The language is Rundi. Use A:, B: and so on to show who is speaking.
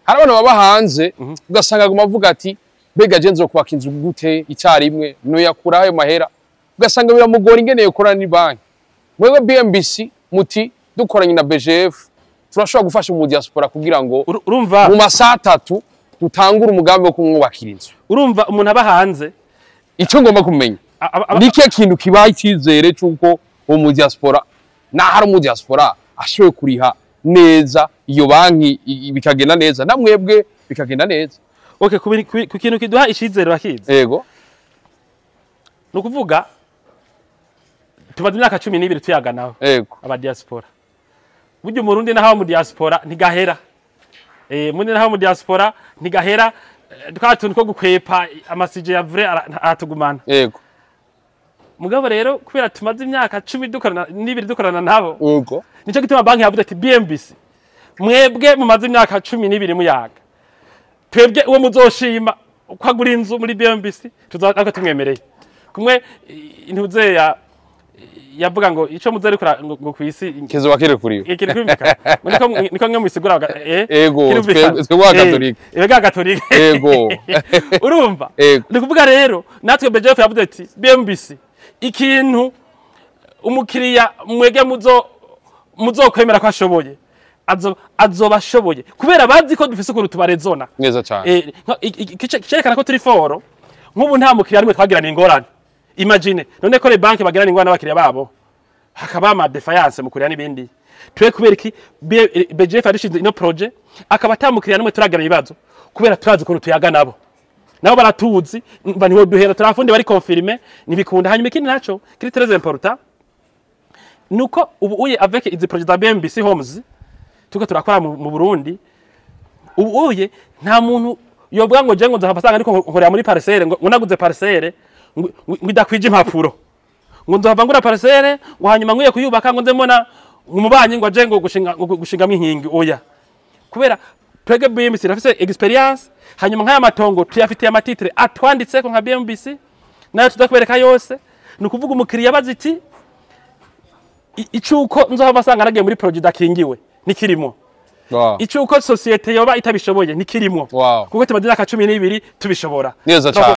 A: Hari abantu baba hanze, ugasanga aguma avuga ati: "Mbega je nzokubaka inzu gute icyarimwe? Noyakura ayo mahera?" Ugasanga biramugora ingene yokorana ni banki. Mwebwe BMBC muti: "Dukoranye na BGF, turashobora gufasha mu diaspora kugira ngo
B: Urumva
A: mu masaha 3 dutangure umugambi wo kumwubakira inzu."
B: Urumva, umuntu aba hanze
A: Icyo ngomba kumenya ni ikihe kintu kibaha icyizere cy'uko uwo mu diaspora, naho ari mu diaspora, ashoboye kuriha neza iyo banki, bikagenda neza, na mwebwe bikagenda neza?
B: Okay, ku kintu kiduha icizere bakizi,
A: Ego.
B: ni ukuvuga tumaze imyaka 12 tuyaganaho aba diaspora. Burya Umurundi naho aba mu diaspora ntigahera, mundi naho mu diaspora ntigahera, twa tuntu two gukwepa ama sujets ya vrai aratugumana. Mugabo rero, kubera tumaze imyaka 12 dukorana nabo, nico gituma banki yavuze ati: "BMBC, mwebwe mumaze imyaka 12 muyaga, twebwe uwo muzoshima ko agura inzu muri BMBC, tuzatwe tumwemereye kumwe." Intuze ya yavuga ngo ico muzarikora ngo kwisi
A: Kizoba kiri kuri
B: kiri kwumvikana. Ngo niko mwe musigura
A: Ego,
B: kirumvikana.
A: Twebwe Abagatolika.
B: Twebwe Abagatolika. Urumva, ni kuvuga rero natwe BGF yavuze ati: "BMBC, ikintu umukiriya mwege muzokwemera ko ashoboye, azoba ashoboye," kubera bazi ko dufise ukuntu tubarezona.
A: Neza cyane.
B: Cerekana ko turi fort, nk'ubu nta mukiriya nimwe twagirana ingorane. Imagine none ko les banques bagirana ingorane n'abakiriya babo, hakaba ama défaillance mu kuriya n'ibindi. Twe kubera iki BGF yarishinze ino projet, akaba ata mukiriya nimwe turagirana ibibazo? Kubera turazi ukuntu tuyaga nabo, nabo baratuzi, mba niho duhera turafundi bari confirmé, ntibikunda. Hanyuma ikindi naco kiri très important, nuko ubu uye avec izi projet za BMBC Homes tuko turakora mu Burundi, ubu uye nta muntu yovuga ngo je ngo nzahava asanga ariko nkorera muri parcelle, ngo naguze parcelle ngo idakwije impapuro, ngo nzohava ngura parcelle, ngo hanyuma nkwiye kuyubaka, ngo nze mbona umubanyi ngo aje ngo gushinga, ngo gushingamo inkingi. Oya, kubera twebwe BMBC irafise expérience. Hanyuma nk'aya matongo tuyafitiye ama titres atwanditseko nka BMBC, nayo tuza yose. Ni ukuvuga umukiriya abaza iti: "Icuko nzohava asanga nagiye muri projet idakingiwe?" Nikirimo. Icuko société yoba itabishoboye? Nikirimo. Kuko tumaze imyaka 12 tubishobora.
A: Neza cyane.